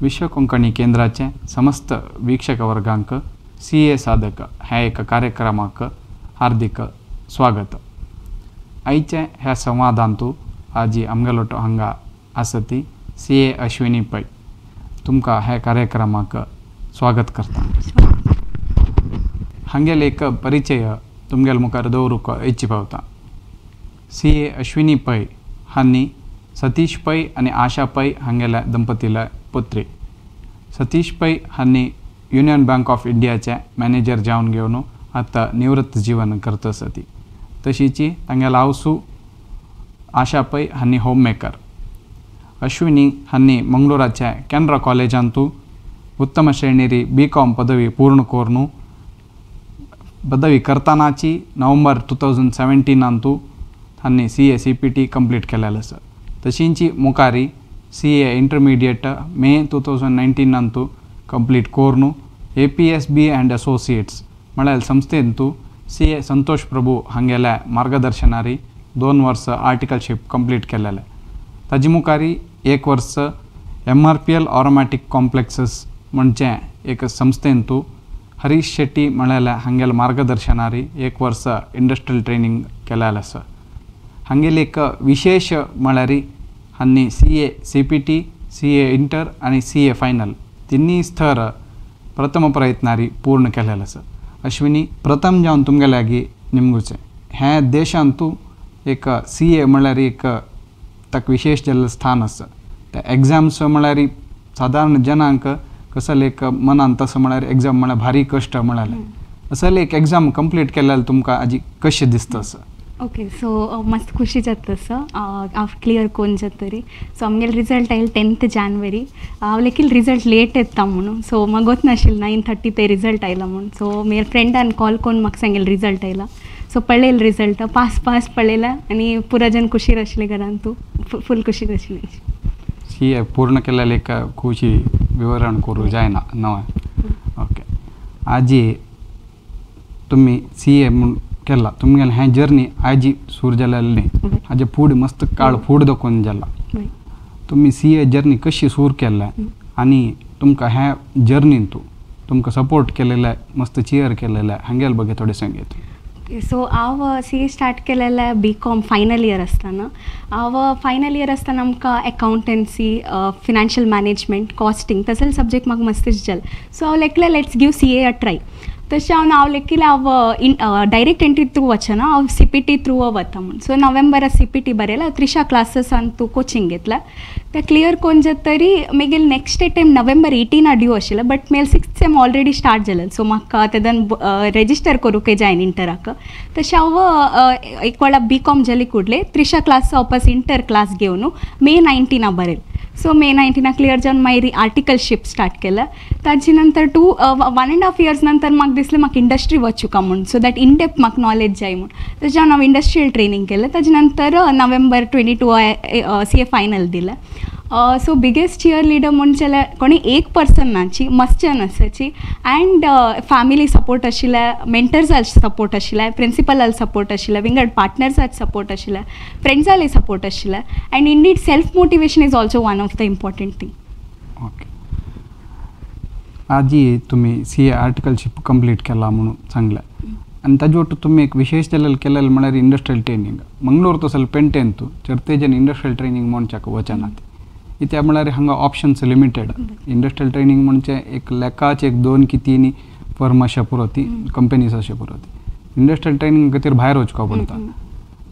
विश्व कोंकणी केंद्राचे समस्त वीक्षक वर्गांक सी ए साधक ह्या एका कार्यक्रमाक हार्दिक स्वागत। आयचे ह्या संवादांतू आजी आमगेलोटो हांगा आसा ती सी ए अश्विनी पै तुमकां ह्या कार्यक्रमाक स्वागत करता। हांगेले एक परिचय तुमगेले मुखार दवरूंक इच्छी पावता। सी ए अश्विनी पै हांणी सतीश पै आनी आशा पै हांगेल्या दंपतीला पुत्री। सतीश पै हांणी युनियन बँक ऑफ इंडियाचे मॅनेजर जावन घेवन आतां निवृत्त जीवन करता आसा ती। तशीची तांगेल्या आवसू आशा पै हांणी होम मेकर। अश्विनी हांणी मंगळूराच्या कॅनरा कॉलेजांतू उत्तम श्रेणीरी बी कॉम पदवी पूर्ण करून पदवी करतानाची नोव्हेंबर 2017 हांणी C A C P T complete केलेलें आसा। तशींची मुखारी सी ए इंटरमिडिएट मे 2019 कंप्लीट करून A P S B and associates म्हळ्यार संस्थेंतू सी ए संतोष प्रभू हांगेल्या मार्गदर्शनारी 2 वर्स आर्टिकलशीप कंप्लीट केलेलें। ताजी मुखारी 1 वर्स M R P L aromatic complexes म्हणजे एक संस्थेंतू हरीश शेट्टी म्हळ्यार हांगेल्या मार्गदर्शनारी 1 वर्स इंडस्ट्रियल ट्रेनिंग केलेलें आसा। हांगेली एक विशेष म्हळ्यार हांणी C A C P T, C A inter आनी सी ए फायनल तिन्ही स्तर प्रथम प्रयत्नारी पूर्ण केलेलें आसा। अश्विनी, प्रथम जावन तुमगे लागीं निमगुचें हें देशांतू एक सी ए म्हळ्यार एक ताका विशेश जाल्लें स्थान आसा। ते एग्जाम्स म्हळ्यार सादारण जनांक कसले एक मनान तसो म्हळ्यार एग्जाम म्हळ्यार भारी कश्ट म्हळ्यार असले एक एग्जाम कंप्लीट केल्यार तुमकां आजी कशें दिसता आसा? ओके, सो मस्त खुशी जाता सर हांव क्लियर कोन जातरी। सो आमगेले रिजल्ट आयले 10 जानेवारी। हांव लेखील रिजल्ट लेट येता म्हणून, सो म्हाका गोत नाशिल्लें 9:30 ते रिजल्ट आयला म्हणून। सो म्हजे फ्रेंडान कॉल करून म्हाका सांगेल रिजल्ट आयला। सो पळयलें रिजल्ट, पास पास पळयला आनी पुरा जन खुशीर आशिल्ले घरान, तूं फूल खुशीर आशिल्ली। सी ए पूर्ण केल्यार एक खुशी विवरण करूं जायना नवें। ओके, आजी तुमी सी ए म्हूण केला, तुमगेलें हें जर्नी आजी सुरू जालेली न्ही, हाजे फुडें मस्त काळ फुडें दाखोवन जाला। तुमी सी ए जर्नी कशी सुरू केल्या आनी तुमकां ह्या जर्नीन तूं तुमकां सपोर्ट केलेले, मस्त चियर केलेले हांगेले ಬಗ್ಗೆ थोडें सांगेत। सो हांव सी ए स्टार्ट केलेलें बी कॉम फायनल इयर आसतना। हांव फायनल इयर आसतना आमकां अकावंटन्सी, फिनान्शियल मॅनेजमेंट, कॉस्टिंग तसले सब्जेक्ट म्हाका मस्तीच जाले। सो हांव लेखलें let's give C A a try. तशें हांव हांव लेखील हांव डायरेक्ट एंट्री थ्रू वचना, हांव सी पी टी थ्रू वता म्हूण। सो नोव्हेंबरा सी पी टी बरयला, त्रिशा क्लासीसान तूं कोचिंग घेतला, तें क्लियर कोन जाता तरी मागीर नेक्स्ट टायम नोव्हेंबर 18 ड्यू आशिल्लें, बट म्हजे 6th sem already start जालें। सो म्हाका तेदन रेजिस्टर करूंक जायन इंटराक। तशें हांव एक वेळा बी कॉम जाली कुडले त्रिशा क्लास वापस इंटर क्लास घेवन मे 19 बरयलें। सो मे 19 क्लियर जावन मागीर आर्टिकलशीप स्टार्ट केलं। ताजे नंतर 1.5 इयर्स नंतर म्हाका दिसलें म्हाका इंडस्ट्री वचूंक म्हूण, सो that in depth म्हाका नॉलेज जाय म्हूण। तशें हांव इंडस्ट्रियल ट्रेनिंग केलें। ताजे नंतर नोव्हेंबर 22 सी ए फायनल दिलें। सो बिगेस्ट चियर लिडर म्हूण जाल्यार कोणी एक पर्सन नाची, मस्त जन आसाची अँड फॅमिली सपोर्ट आशिल्ले, मेंटर्साल सपोर्ट आशिल्ले, प्रिंसिपलाल सपोर्ट आशिल्ले, विंगड पार्टनर्साच सपोर्ट आशिल्ले, फ्रेंड्साले सपोर्ट आशिल्ले and indeed self motivation is also one of the important thing. Okay, आजी तुमी सी ए आर्टिकलशीप कंप्लीट केला म्हणून सांगलें आनी ताजे ಒಟ್ಟು तुमी एक विशेष जालें केलें म्हळ्यार इंडस्ट्रियल ट्रेनिंग। मंगळूर तसो पेंटेंतू चर्तेजन इंडस्ट्रियल ट्रेनिंग म्हणच्याक वचनात, इत्या म्हळ्यार हांगा ऑप्शन्स लिमिटेड। इंडस्ट्रियल ट्रेनिंग म्हणजे एक लेखाचे 1 2 की 3 फर्म अशें पुरो, ती कंपनीज अशें पुरो, ती इंडस्ट्रियल ट्रेनिंग खातीर भायर वचपाक पडटा।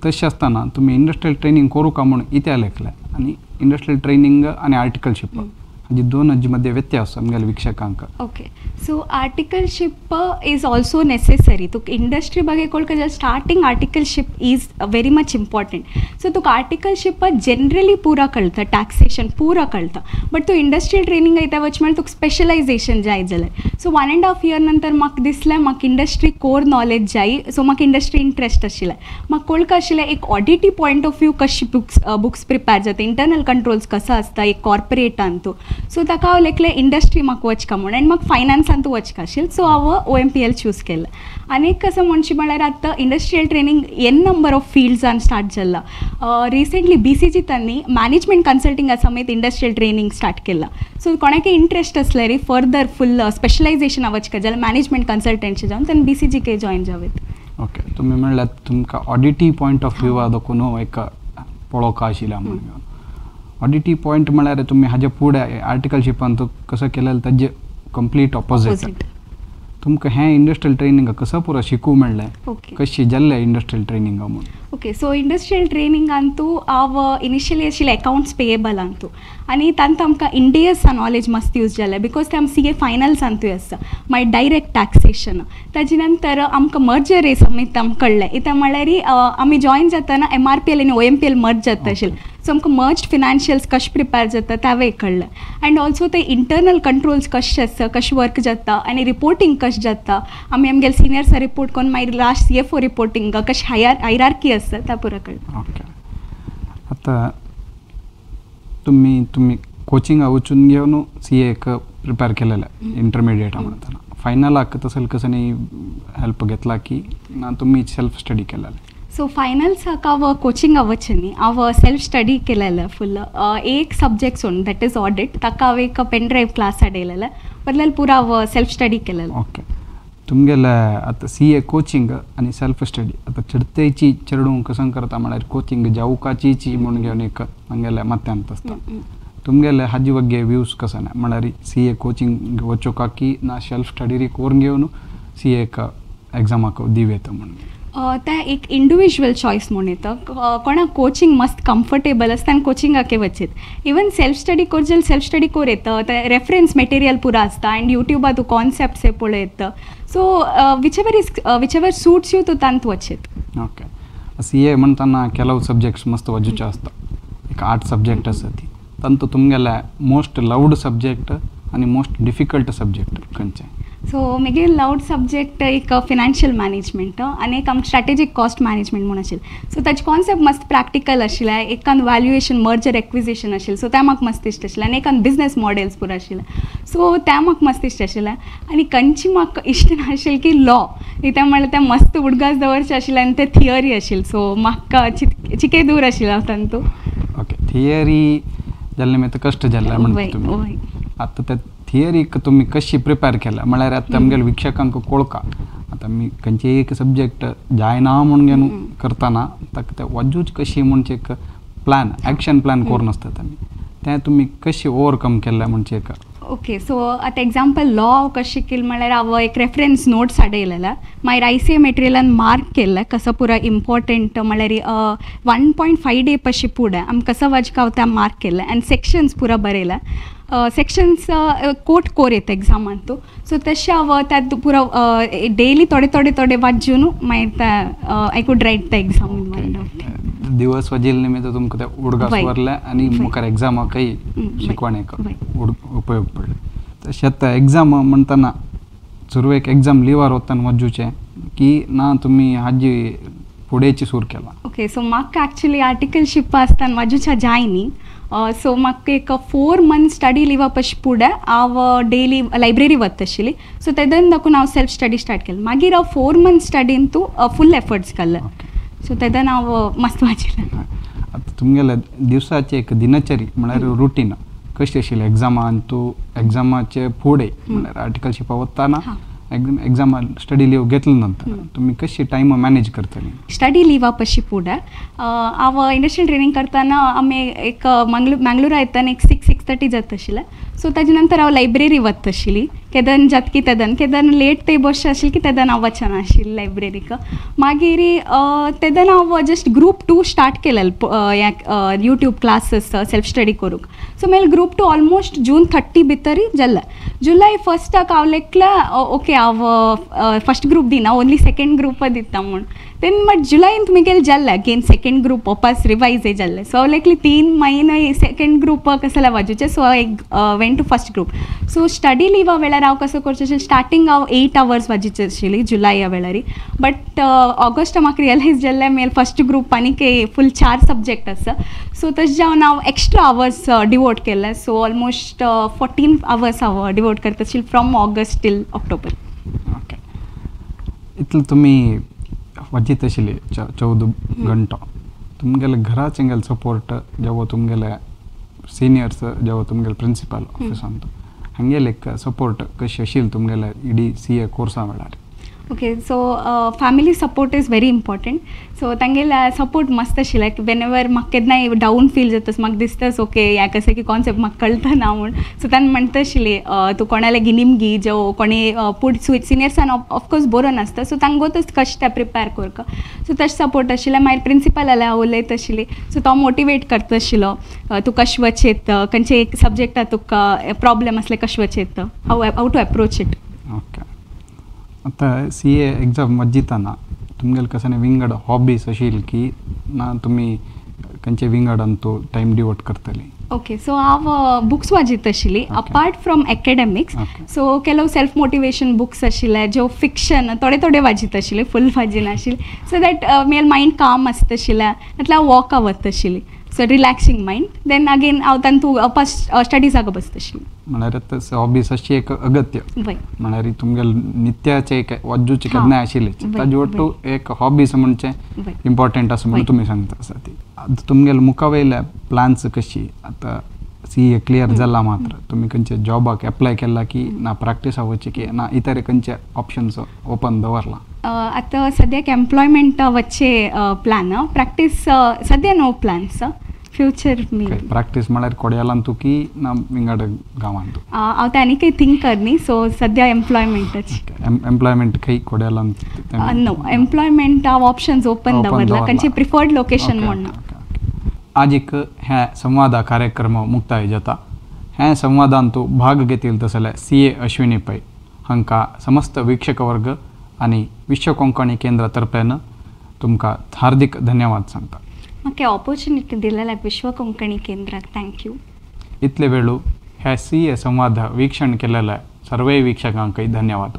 तशें आसतना तुमी इंडस्ट्रियल ट्रेनिंग करूं का म्हूण इत्या लेखलें आनी इंडस्ट्रियल ट्रेनिंग आनी आर्टिकलशीप हाजी दोन हाजे मदीं व्यत्यास आमगेल्या वीक्षकांक। Okay, so articleship is also necessary. तुका इंडस्ट्री ಬಗ್ಗೆ ಕೊಳ್ಕ starting articleship is very much important. So तुका आर्टिकलशीप जनरली पूरा कळता, टॅक्सेशन पूरा कळता, बट तूं इंडस्ट्रियल ट्रेनिंग येता वच म्हळ्यार तुका स्पेशलायझेशन जाय जाल्यार। सो 1.5 इयर नंतर म्हाका दिसलें म्हाका इंडस्ट्री कोर नॉलेज जाय। सो म्हाका इंडस्ट्री इंट्रस्ट आशिल्लें, म्हाका कळका आशिल्लें एक ऑडिटी पॉयंट ऑफ व्यू कशी बुक्स प्रिपेर जाता, इंटरनल कंट्रोल्स कसो आसता एक कॉर्पोरेटान तूं। सो ताका हांव लेखलें इंडस्ट्री म्हाका वचका म्हूण आनी म्हाका फायनान्सांतू वचका आशिल्लें. सो हांव OMPL choose केलें. आनी एक कसो म्हणशी म्हळ्यार आतां industrial training N number of फिल्ड्सान start जाला. रिसेंटली BCG तांणी मॅनेजमेंट कन्सल्टिंगा समेत इंडस्ट्रियल ट्रेनींग स्टार्ट केलां. सो कोणाकय इंट्रस्ट आसल्यार फर्दर फुल स्पेशलायझेशना वचका जाल्यार मॅनेजमेंट कन्सल्टंट जावन तांणी BCG join जावं. ओके, तुमी म्हणल्यार तुमकां ऑडिटी पॉयंट ऑफ व्यूवा देखून एक पळोवका आशिल्लें म्हणून. ऑडिटी पॉयंट म्हळ्यार तुमी हाजे फुडें आर्टिकलशिपान कसो केलें ताजे कंप्लीट ऑपोजीट. तुमकां हें इंडस्ट्रियल ट्रेनिंग कसो पुरो शिकूं मेळ्ळें, कशी जाल्लें इंडस्ट्रियल ट्रेनिंग म्हूण? ओके, सो इंडस्ट्रियल ट्रेनिंगांतू हांव इनिशियली आशिल्लें अकावंट्स पेयेबलांतू आनी तांतू आमकां इंडियसा नॉलेज मस्त यूज जालें because ते आम CA फायनल्सांतूय आसता, मागीर डायरेक्ट टॅक्सेशन. ताजे नंतर आमकां मर्जर समेत आमकां कळ्ळें. कित्याक म्हळ्यार आमी जॉयन जातना MRPL आनी OMPL मर्ज जाता आशिल्लें. सो आमकां मर्ज्ड फिनान्शियल्स कशें प्रिपेर जाता तेंवूय कळ्ळें. एंड ऑल्सो ते इंटरनल कंट्रोल्स कशें आसता, कशें वर्क जाता आनी रिपोर्टींग कशें जाता. आमी आमगेले सिनियर्सा रिपोर्ट करून मागीर लास्ट CFO reporting कशें हायरार्की आसता तें पुरो कळ्ळें. ओके, आतां तुमी तुमी कोचिंगा वचून घेवन CA prepare केलेलें इंटरमिडिएटा म्हणतना, फायनलाक तसले कसो हेल्प घेतला की ना तुमी सेल्फ स्टडी केलेलें? सो फायनल्साक हांव कोचिंगा वचनी, हांव सेल्फ स्टडी केलेलें फुल. एक सब्जेक्ट सोडून that is audit, ताका हांव एक पेन ड्रायव क्लास हाडयलेलें, बदल्यार पुरो हांव सेल्फ स्टडी केलेलें. ओके, तुमगेले आतां CA coaching आनी सेल्फ स्टडी आतां चडतेची चेडूं कसं करता म्हळ्यार कोचिंग जावकाचीची म्हूण घेवन एक आमगेले मत्यांत आसता. तुमगेले हाजे ಬಗ್ಗೆ व्यूज कसो ना म्हळ्यार CA coaching वचोका की ना सेल्फ स्टडी करून घेवन CA एग्जामाक दिव येता म्हणून? तें एक इंडिविज्युअल चॉयस म्हूण येता. कोणाक कोचिंग मस्त कम्फर्टेबल आसता आनी कोचिंगाक वचत. इवन सेल्फ स्टडी कर जाल्यार सेल्फ स्टडी कर येता, तें रेफरन्स मटेरियल पुरो आसता आनी युट्यूबार तूं कॉन्सेप्ट्स पळयता. So whichever suits you तूं तांत वचत. ओके, CA म्हणटना ಕೆಲವು सब्जेक्ट्स मस्त वजुचे आसता, एक 8 सब्जेक्ट आसा ती, तांतू तुमगेले मोस्ट लव्ड सब्जेक्ट आनी मोस्ट डिफिकल्ट सब्जेक्ट खंयचे? सो म्हगे लव्ड सब्जेक्ट एक फिनान्शियल मॅनेजमेंट आनी एक आमकां स्ट्रॅटेजीक कॉस्ट मॅनेजमेंट म्हूण आशिल्लें. सो ताजे कॉन्सेप्ट मस्त प्रॅक्टिकल आशिल्लें. एकान व्हॅल्युएशन मर्जर एक्विजिशन आशिल्लें, सो तें म्हाका मस्त इश्ट आशिल्लें. आनी एकान बिजनस मॉडेल्स पुरो आशिल्लें, सो तें म्हाका मस्त इश्ट आशिल्लें. आनी खंयची म्हाका इश्ट नाशिल्लें की लॉ, कित्याक म्हळ्यार तें मस्त उडगास दवरचें आशिल्लें आनी तें थियरी आशिल्लें. सो म्हाका चिके दूर आशिल्लें हांव तांतू. ओके, थियरी जाल्लें मागीर कश्ट जाल्लें म्हणटा तुमी. आतां ते थियरीक तुमी कशी प्रिपेर केल्या म्हळ्यार आतां आमगेले वीक्षकांक कोळका आतां आमी खंयचेय एक सब्जेक्ट जायना म्हूण घेवन करतना ताका ते वाजूच कशी म्हणचे एक प्लॅन, एक्शन प्लॅन करून आसतात आमी, तें तुमी कशी ओवरकम केल्लें म्हणचे एक? ओके, सो आतां एग्जाम्पल लॉ हांव कशें केलें म्हळ्यार हांव एक रेफरन्स नोट्स हाडयलेले, मागीर ICA मटेरियलान मार्क केल्लें कसो पुरो इम्पॉर्टंट म्हळ्यार 1.5 डे पशी फुडें आमी कसो वाजका हांव तें मार्क केल्लें आनी सेक्शन्स पुरो बरयलें. सेक्शन्स कोट कोर येता एग्जामांतू, सो तशें हांव त्यात पुरो डेली थोडे थोडे थोडे वाचून मागीर तें I could write the exam in 1 day. दिवस वाजेल निमित्त तुमकां ते उडगास वरले आनी मुखार एग्जामाकय शिकवणेक उपयोग पडले. तशें आतां एग्जाम म्हणटना सुरवेक एग्जाम लिवार वतना वजुचें की ना तुमी हाजी फुडेंची सूर केला? ओके, सो म्हाका एक्चुली आर्टिकलशीप आसतना वाजुच्या जाय न्ही, सो म्हाका एक 4 मंथ स्टडी लिवा पशी फुडें हांव डेली लायब्ररी वता आशिल्ली. सो तेदन दाखून हांव सेल्फ स्टडी स्टार्ट केलें. मागीर हांव 4 मंथ स्टडीन तूं फूल एफर्ट्स घाल्ले. सो तेदन हांव मस्त वाचिल्लें. आतां तुमगेले दिवसाचें एक दिनचरी म्हळ्यार रुटीन कशी आशिल्लें एग्जामान तूं एग्जामाचे फुडें म्हळ्यार आर्टिकलशिपा वतना एक्झाम स्टडी लीव घेतले नंतर तुम्ही कशी टाइम मॅनेज करतली? स्टडी लिवा पशी फुडें हांव इंडस्ट्रियल ट्रेनिंग करतना आमी एक मंगळूरा येतना एक 6-6:30 जाता आशिल्लें. सो ताजे नंतर हांव लायब्ररी वता आशिल्ली, केदन जाता की तेदन केदन लेट ते बसचें आशिल्लें की तेदन हांव वचना आशिल्लें लायब्ररीक. मागीर तेदन हांव जस्ट ग्रूप 2 स्टार्ट केलें यूट्यूब क्लासीस सेल्फ स्टडी करूंक. सो मागीर ग्रूप 2 ऑलमोस्ट जून 30 भितर जाल्लें. जुलय 1 हांव लेखलें ओके हांव फर्स्ट ग्रूप दिना, ओन्ली सेकेंड ग्रूप दिता म्हूण. Then but जुलयंत मुगेल जाल्लें अगेन सेकेंड ग्रूप वापस रिवायज जाल्लें. सो हांव लेखलें 3 महिने सेकेंड ग्रूप कसल्या बाजूचें. सो हांव एक went to first group. So study लिवा वेळार हांव कसो करचें आशिल्लें, स्टार्टींग हांव 8 आवर्स वाजीचे आशिल्ली जुलया वेळार, बट ऑगस्ट म्हाका रियलायज जाल्लें मेल फर्स्ट ग्रूप आनी फूल 4 सब्जेक्ट आसा. सो तशें जावन हांव एक्स्ट्रा आवर्स डिवोट केले. सो ऑलमोस्ट 14 आवर्स हांव डिवोट करता आशिल्लें from August till October. Okay, इतले तुमी वाजीत आशिल्ली 14 घंटो, तुमगेले घराचेंगेले सपोर्ट जेवो तुमगेले सिनियर्स जेवो तुमगेले प्रिंसिपल ऑफिसांत हांगेले एक सपोर्ट कशी आशिल्ली तुमगेले इडी सी ए कोर्सा वेळार? Okay, so family support is very important. So तांगेले सपोर्ट मस्त आशिल्लें. वेन एवर म्हाका केन्नाय डावन फील जाता म्हाका दिसताच ओके ह्या कसं की कॉन्सेप्ट म्हाका कळटा ना म्हूण, सो तांकां म्हणटा आशिल्ली तूं कोणाले गिनीम गी जो कोणी पुढ सिनियर्सान ऑफकोर्स बरो नासता, सो तांकां गोतच कश्ट प्रिपेर करका. सो तशें सपोर्ट आशिल्लें. मागीर प्रिंसिपल जाल्यार हांव उलयता आशिल्ली, सो तो मोटिवेट करता आशिल्लो, तूं कशें वचेत, खंयचे एक सब्जेक्टा तुका प्रॉब्लम आसले कशें वचेत, how to approach it. Okay, आतां सी ए एग्जाम वजिताना तुमगेले कसने विंगड हॉबीज आशिल्ली की ना तुमी खंयचे विंगड अंतू टायम डिवोट करतली? ओके, सो हांव बुक्स वाजीत आशिल्ली अपार्ट फ्रॉम एकेडमिक्स. सो ಕೆಲವು सेल्फ मोटिवेशन बुक्स आशिल्ले ज्यो फिक्शन थोडे थोडे वाजीत आशिल्ले, फूल वाजिनाशिल्ले, सो that मेल मायंड काम आसता आशिल्लें, नातल्यार हांव वॉका वता आशिल्ली, so relaxing mind. Then again हांव तांतू फर्स्ट स्टडीजाक बसता आशिल्लें. म्हळ्यार आतां हॉबीज अशी एक अगत्य, म्हळ्यार तुमगेले नित्याचे एक वाजूचे केन्नाय आशिल्ले ताजे ಒಟ್ಟು एक हॉबीज म्हणचे इम्पॉर्टंट आसा म्हणून तुमी सांगता आसा ती. आतां तुमगेले मुखावयले प्लान्स कशी? आतां सी ए क्लियर जाला मात्र तुमी खंयच्या जॉबाक एप्लाय केला की ना प्रॅक्टिसा वचचे की ना इतर खंयचे ऑप्शन्स ओपन दवरला? आतां सद्याक एम्प्लॉयमेंट वचचे प्लान, प्रॅक्टीस सद्या नो प्लान्स, फ्युचर मी प्रॅक्टीस म्हळ्यार कोडयालांतू की ना विंगड गांवांतू? हांव ते आनी काही थिंक करनी, सो सद्या एम्प्लॉयमेंटच. एम्प्लॉयमेंट खंय कोडयालांत? नो, एम्प्लॉयमेंट हांव ऑप्शन्स ओपन दवरला, खंयचे प्रिफर्ड लोकेशन म्हूण. आज एक हे संवाद कार्यक्रम मुक्ताय जाता. हे संवादांतू भाग घेतील तसले सी ए अश्विनी पै हांकां समस्त वीक्षक वर्ग आनी विश्व कोंकणी केंद्रा तर्फेन तुमकां हार्दिक धन्यवाद सांगता. म्हाका ऑपॉर्च्युनिटी दिलेल्या विश्व कोंकणी केंद्राक thank you. इतले वेळू हे सी ए संवाद वीक्षण केलेल्या सर्वय वीक्षकांकय धन्यवाद.